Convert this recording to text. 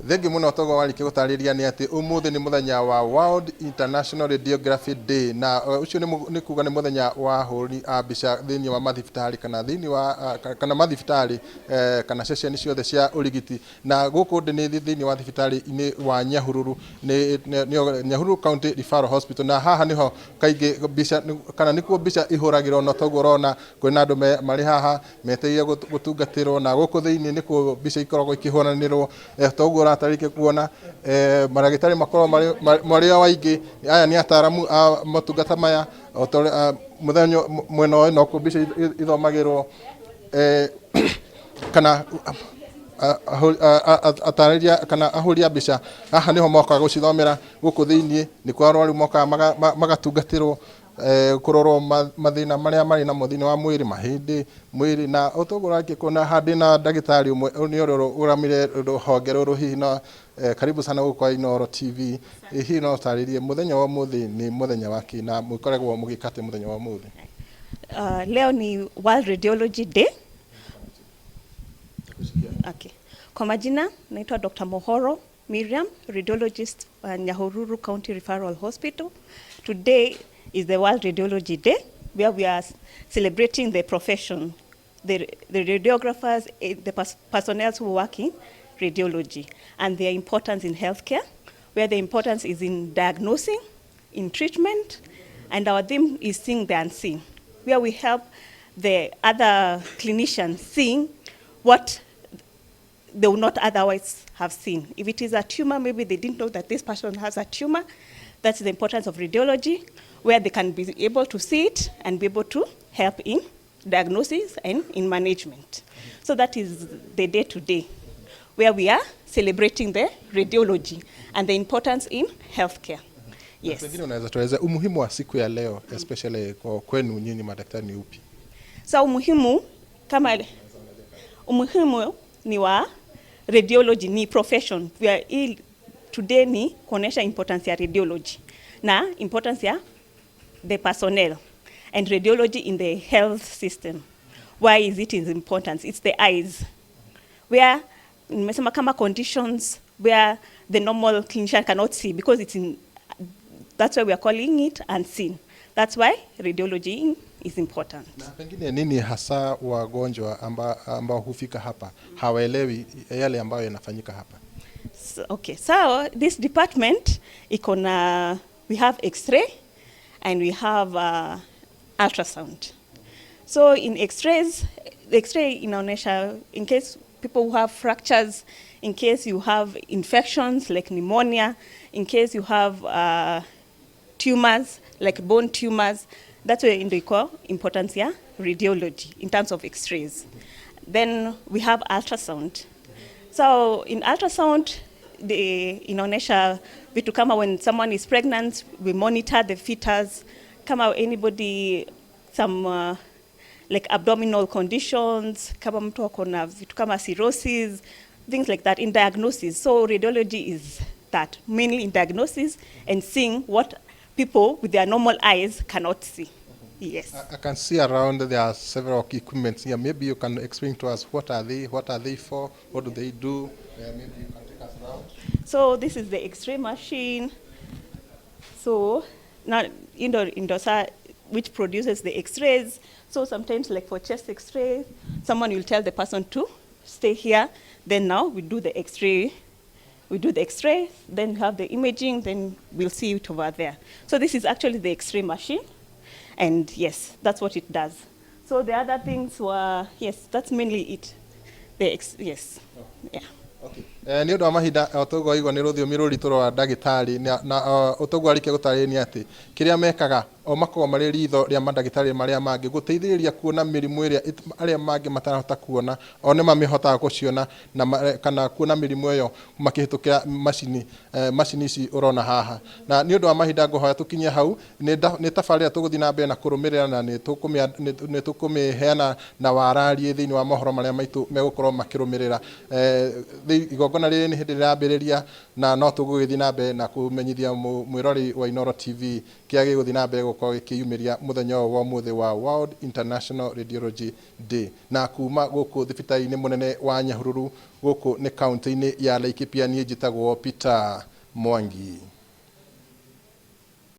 Thengiũ mũno toguo warĩkia gũtarĩria nĩ atĩ ũmũthĩ nĩ mũthenya wa World International Radiography Day, na ũcio nĩ kuga nĩ mũthenya wa ahũri a mbica thĩinĩ wa mathibitarĩ kana thĩinĩ wa kana mathibitarĩ kana ceceni ciothe cia ũrigiti. Na gũkũ ndĩ nĩ thĩinĩ wa thibitarĩ-inĩ wa Nyahururu, nĩ Nyahururu County Referral Hospital, na haha nĩho kaingĩ mbica kana nĩkuo mbica ihũragĩrwo, na toguo ũrona kwĩna andũ marĩ haha metereire gũtungatĩrwo, na gũkũ thĩinĩ nĩkuo mbica ikoragwo ikĩhũranĩrwo. Toguo ũratarĩkia kuona maragĩtarĩ makoragwo marĩ o aingĩ. Aya nĩ ataramu a motungata maya. O ta ũrĩa mũthenya mwena ũyũ nokuo mbica ithomagĩrwo, kana atarĩria kana ahũri a mbica haha nĩho mokaga gũcithomera. Gũkũ thĩinĩ nĩkuo arwaru mokaga magatungatĩrwo, kũrorwo mathĩna marĩa marĩ namo thĩinĩ wa mwĩrĩ, mahĩndĩ, mwĩrĩ. Na toguo ũrakĩona kuona haha ndĩna ndagĩtarĩ ũmwe, nĩ ũrĩa ũrũgamĩrĩire rũhonge rũrũ. Hihi no karibu sana gũkũ kwa Inooro TV. Hihi no ũtarĩrie mũthenya wa ũmũthĩ nĩ mũthenya wa kĩ, na mũkoragwo mũgĩka atĩa mũthenya wa ũmũthĩ? Leo ni World Radiology Day. Okay. Kwa majina naitwa Dr. Mohoro Miriam, radiologist at Nyahururu County Referral Hospital. Today is the World Radiology Day, where we are celebrating the profession, the radiographers, the personnel who work in radiology, and their importance in healthcare, where the importance is in diagnosing, in treatment, and our theme is seeing the unseen, where we help the other clinicians seeing what they would not otherwise have seen. If it is a tumor, maybe they didn't know that this person has a tumor. That's the importance of radiology, where they can be able to see it and be able to help in diagnosis and in management. So that is the day-to-day, where we are celebrating the radiology and the importance in healthcare. Yes. Pengine unaweza tueleza umuhimu wa siku ya leo, especially kwa kwenu nyinyi madaktari, ni upi? So umuhimu ni wa radiology ni profession. We are today ni kuonesha importance ya radiology na importance ya the personnel and radiology in the health system. Why is it is important? It's the eyes. Where nimesema kama conditions where the normal clinician cannot see because it's in, that's why we are calling it unseen. That's why radiology is important. Na pengine nini hasa wagonjwa ambao hufika hapa hawaelewi yale ambayo yanafanyika hapa? So, okay, so this department iko na, we have X-ray and we have ultrasound. So in X-rays, the X-ray inaonyesha in case people who have fractures, in case you have infections like pneumonia, in case you have tumors like bone tumors. That's where ndio iko importance ya radiology in terms of X-rays. Then we have ultrasound. So in ultrasound, the inaonyesha vitu kama when someone is pregnant, we monitor the fetus. Kama anybody, some like abdominal conditions, kama mtu ako na vitu kama cirrhosis, things like that in diagnosis. So radiology is that, mainly in diagnosis and seeing what people with their normal eyes cannot see. Yes. I can see around there are several equipments here. Maybe you can explain to us what are they for, what do they do? Maybe you can take us around. So this is the X-ray machine. So now indoor which produces the X-rays. So sometimes, like for chest X-ray, someone will tell the person to stay here. Then now we do the X-ray. We do the X-ray, then we have the imaging, then we'll see it over there. So this is actually the X-ray machine. And yes, that's what it does. So the other things were, yes, that's mainly it. Yes, yeah. Okay. Nĩ ũndũ wa mahinda, o toguo aigua nĩ rũthiomi rũritũ rwa ndagĩtarĩ, na ũtoguo arĩkia gũtarĩria nĩ atĩ kĩrĩa mekaga, o makoragwo marĩ ritho rĩa mandagĩtarĩ marĩa mangĩ gũteithĩrĩria kuona mĩrimũ ĩrĩa arĩa mangĩ matarahota kuona, o nĩ mamĩhotaga gũciona na kana kuona mĩrimũ ĩyo makĩhĩtũkĩra macini ici ũrona haha. Na nĩ ũndũ wa mahinda ngũhoya tũkinye hau. Nĩ tabarĩra tũgũthiĩ na mbere na kũrũmĩrĩra na nĩ tũkũmĩheana na wararie thĩinĩ wa mohoro marĩa maitũ megũkorwo makĩrũmĩrĩra. Igongona rĩrĩ nĩ hĩndĩ rĩrambĩrĩria, na no tũgũgĩthiĩ na mbere na kũmenyithia mwĩrori wa Inooro TV kĩrĩa gĩgũthiĩ na mbere gũkũ. Gĩgũkorwo gĩkĩyumĩria mũthenya ũyũ wa ũmũthĩ wa World International Radiology Day. Na kuma gũkũ thibitarĩ-inĩ mũnene wa Nyahururu, gũkũ nĩ kaunti-inĩ ya Laikipia, niĩ njĩtagwo Peter Mwangi.